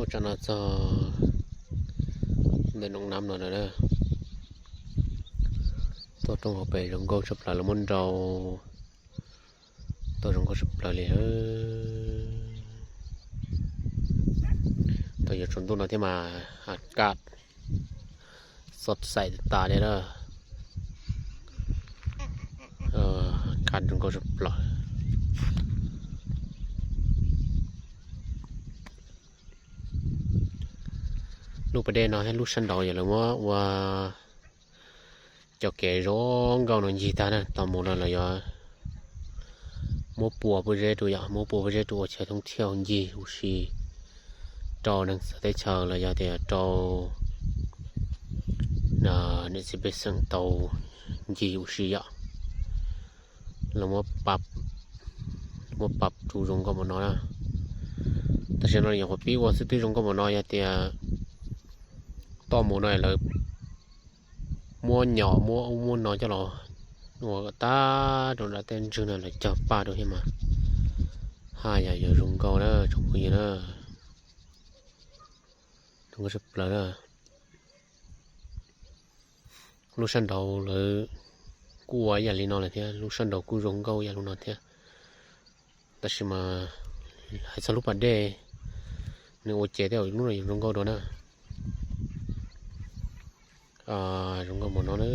Tsam no txog ntawm noo nam no na. Tuaj roob hauv pes zoo nkauj tshaj plaws, lawv muab nrau tau zoo nkauj tshaj plaws li. Tau yuav tsaus ntuj no thiab mas, a kaj xov xaim tas li na. Kaj zoo nkauj tshaj plaws. Lub pas dej no thiab lub sab nraud yog lawv muab ua cov kev zoo nkauj no ncig tag na. Tau mus no lawv yuav muab pua pob zeb rau yom, muab pua pob zeb rau ua chaw thoob thiaj ncig ua si rau neeg txawv teb chaws los yog tias rau niam txiv pej xeem tau ncig ua si yom. Lawv muab pab rau zoo nkauj npaum no na. Tam sim no nyuam qhuav pib ua xwb twb zoo nkauj npaum no, yog tias toj mus no lawv muab nyom muab ub muab no coj los ua tag rau nram tej ntswg no lawv cog paj rau thiab mas. Haj yam yuav zoo nkauj na tsoom phooj ywg na. Zoo nkauj tshaj plaws na. Lub sab nraud lawv kuj ua ib yam li no lawm thiab, lub sab nraud kuj zoo nkauj ib yam li no thiab. Tab sis mas hais txog lub pas dej, nws ua ces tej zaum lub no yuav zoo nkauj dua na. Zoo nkauj npaum no na.